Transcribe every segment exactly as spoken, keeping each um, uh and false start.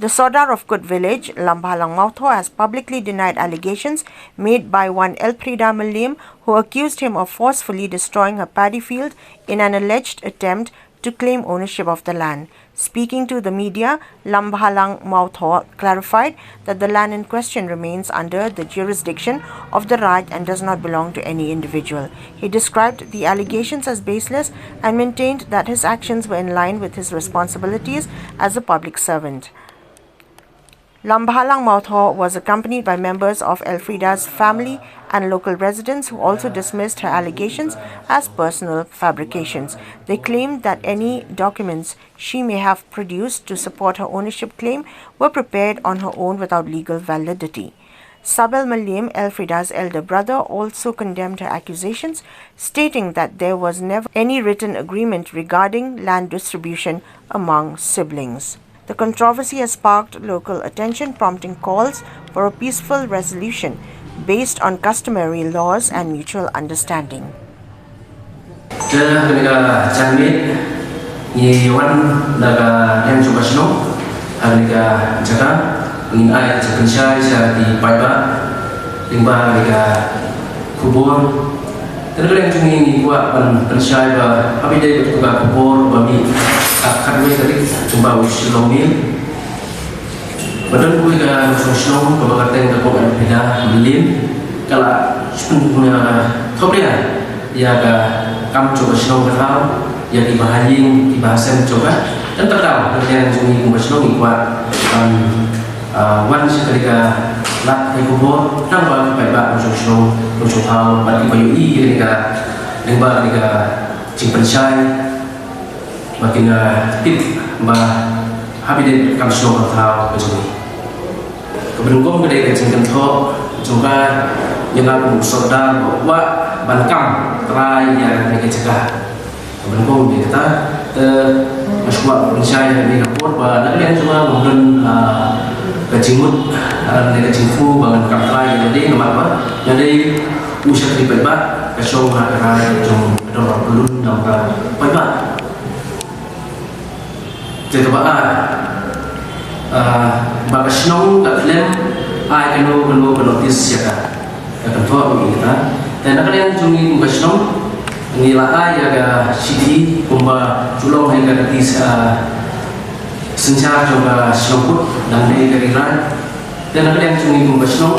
The Sordar of Kut village, Lambhalang Mawthaw, has publicly denied allegations made by one Elfrieda Mylliem, who accused him of forcefully destroying her paddy field in an alleged attempt to claim ownership of the land. Speaking to the media, Lambhalang Mawthaw clarified that the land in question remains under the jurisdiction of the Raj and does not belong to any individual. He described the allegations as baseless and maintained that his actions were in line with his responsibilities as a public servant. Lambhalang Mawthaw was accompanied by members of Elfrieda's family and local residents, who also dismissed her allegations as personal fabrications. They claimed that any documents she may have produced to support her ownership claim were prepared on her own without legal validity. Sabel Mylliem, Elfrieda's elder brother, also condemned her accusations, stating that there was never any written agreement regarding land distribution among siblings. The controversy has sparked local attention, prompting calls for a peaceful resolution based on customary laws and mutual understanding. Te ha kane ka janmiet ngi wan da ka liang jong ka shnong ha kane ka jaka, ngin ai ka jingpynshai sha ki paidbah lyngba kane ka khubor. Te na ka liang jong ngi ngi kwah ban pynshai ba haba ïadei bad kata ka khubor ba mih ha ka khatwei tarik jong u Shillong Mail, ba don kawei ka nongshong shnong kaba kyrteng ka Kong Elfrieda Mylliem, ka la shu pynthop ïa ka kam jong ka shnong ka thaw ïa kiba ha ïing kiba ha sem jong ka. Te kata ka daw na ka liang jong ngi kum ka shnong ngi kwah ban, ah, wan sha kane ka lad khubor khnang ba ki paidbah nongshong shnong nongshong thaw bad kiba ïohi ïa kane ka lyngba kane ka jingpynshai ba kin, ah, tip ba haba ïadei kam shnong kam thaw ka jong ngi. Kaba nyngkong ka dei ka jingkynthoh jong ka ïa nga kum u Sordar ba kwah ban kam trai ïa kane ka jaka. Kaba nyngkong ka dei kata. Te nga shu kwah pynshai ha kane ka por ba na ka liang jong nga ngam don, ah, ka jingmut, ah, ne ka jingthmu ba ngan kam trai ïa lade, namar ba nga dei u shakri paidbah, ka shong ha ka rai jong ka dorbar pyllun jong ka paidbah. Te kaba ar, ah, ba ka shnong ka khlem ai kano kano ka notice ïa ka, ka kynthoh ruh ïa kata. Te na ka liang jong ngi kum ka shnong ngi la ai ïa ka shithi kumba ju long ha ka riti, ah, synshar jong ka shnong kut dang dei ka ri Raid. Te na ka liang jong ngi kum ka shnong,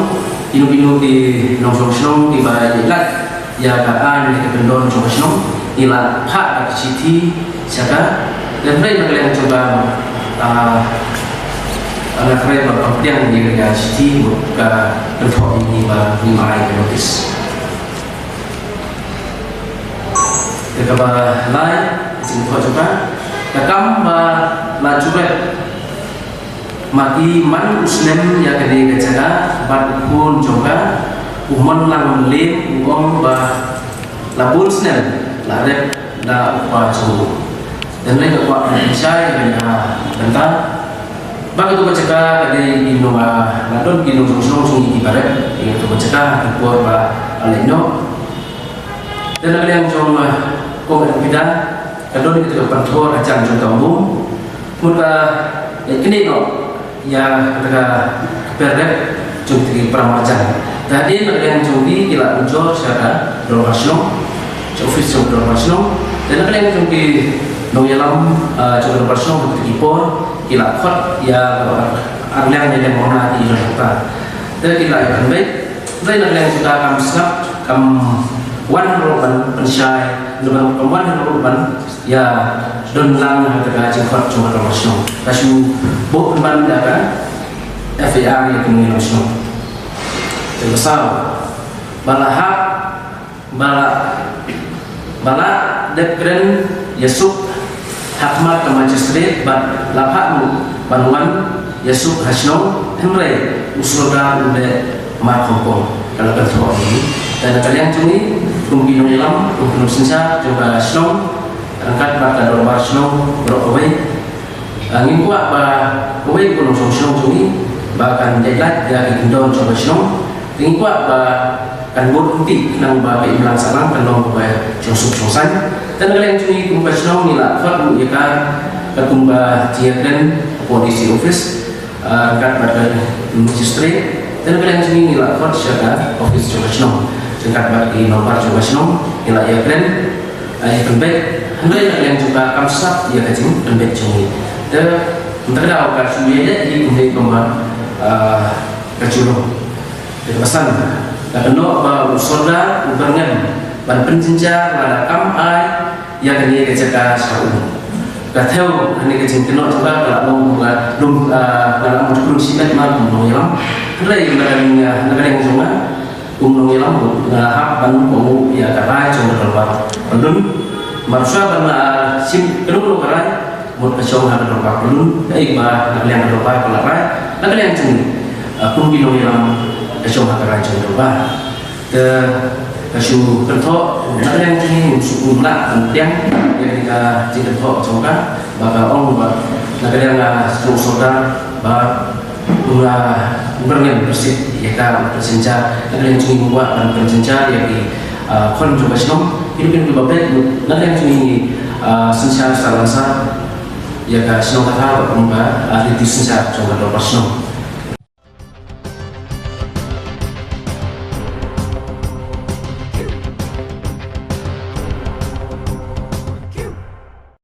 kino kino ki nongshong shnong kiba ïaid lait ïa ka aiñ ne ka kyndon jong ka shnong, ngi la phah da ka shithi sha ka. Te hynrei na ka liang jong ka, ah, nga khreh ba kam pdiang ïa ka shithi bad ka kynthoh ïa ngi ba ngim ai ka notice. Te kaba lai, ka jingthoh jong ka, ka kam ba la ju rep ma ki man u snem ïa kane ka jaka bad u khun jong ka, u Monlang Mylliem, u ong ba la bun snem la rep da u kpa jong u. Te hynrei nga kwah ban pynshai ha kane ka bynta ba katu ka jaka ka dei ki nong, ah, la don ki nongshong shnong jong ngi kiba rep ïa katu ka jaka ha ki por ba la leit noh. Te na ka liang jong, ah, Kong Elfrieda, ka don kata ka pynthor hajan jong ka mung. Mut ka, eh, kane noh ïa kata ka kper rep jong kata ki para marjan. Te hadien na ka liang jong ki, ki la pynjor sha ka dorbar shnong, sha office jong ka dorbar shnong. Te na ka liang jong ki nongïalam, ah, jong ka dorbar shnong ha kata ki por ki la khot ïa ka ar liang ne liang mawna ki ïa kata. Te ki la ïa pynbeit. Hynrei na ka liang jong ka kam sngap, kam wan ruh ban pynshai, ruh ban, kam wan ruh ban ïa don lang ha ka jingkhot jong ka dorbar shnong. Ka shu buh pynban da ka F I R ïa ki nongïalam shnong. Te ka saw ba la hap ba la, ba la dep kren ïasuk ha khmat ka magistrate bad la phah ruh ban wan ïasuk ha shnong, hynrei u Sordar u leh mar khongpong. Ka la kynthoh ïa ngi. Te na ka liang jong ngi kum ki nongïalam, kum ki nongsynshar jong ka shnong, ryngkat bad ka dorbar shnong baroh kawei, ah, ngi kwah ba kawei ka nongshong shnong jong ngi ba kan ïaid lait ïa ki kyndon jong ka shnong. Ngi kwah ba kan bud lynti khnang ba ka imlang sahlang kan long kaba shong suk shong saiñ. Te na ka liang jong ngi kum ka shnong ngi la khot ruh ïa ka, ka kum ka jingïakren hapoh D C office. Ryngkat bad ka Magistrate, te na ka liang jong ngi ngi la khot sha ka office jong ka shnong. Ryngkat bad ki nongbar jong ka shnong ngi la ïakren, ïa pynbeit. Hynrei na ka liang jong ka kam sap ïa ka jingpynbeit jong ngi. Te mynta ka daw ka shu ïaleh hi kumne kumba ka shu long. Te ka basan ka kynnoh ba u sordar u byrngem ban pynjynjar lada kam ai ïa kane ka jaka sha u. Ka thew kane ka jingkynnoh jong ka ka la long ka lum, ka la long ka lum shimet ma kum nongïalam. Hynrei na ka liang, na ka liang jong nga kum nongïalam nga hap ban kohnguh ïa ka rai jong ka dorbar. Ka lum marsa ban na sim kynnoh ka rai mut ka shong ha ka dorbar ka lum, kaei ba na ka liang ka dorbar ka la rai, na ka liang jong ngi kum ki nongïalam ka shong ha ka rai jong ka dorbar. Te ka shu kynthoh na ka liang jong ngi, ngim shu kum lah ban pdiang ïa kane ka jingkynthoh jong ka ba ka ong ba na ka liang ka shu sordar ba u la u byrngem pyrshit ïa ka pynjynjar. Na ka liang jong ngi ngim kwah ban pynjynjar ïa ki khon jong ka shnong. Ki dei ki ba beit, na ka liang jong ngi synshar sa langsar ïa ka shnong ka thaw kum ka riti synshar jong ka dorbar shnong.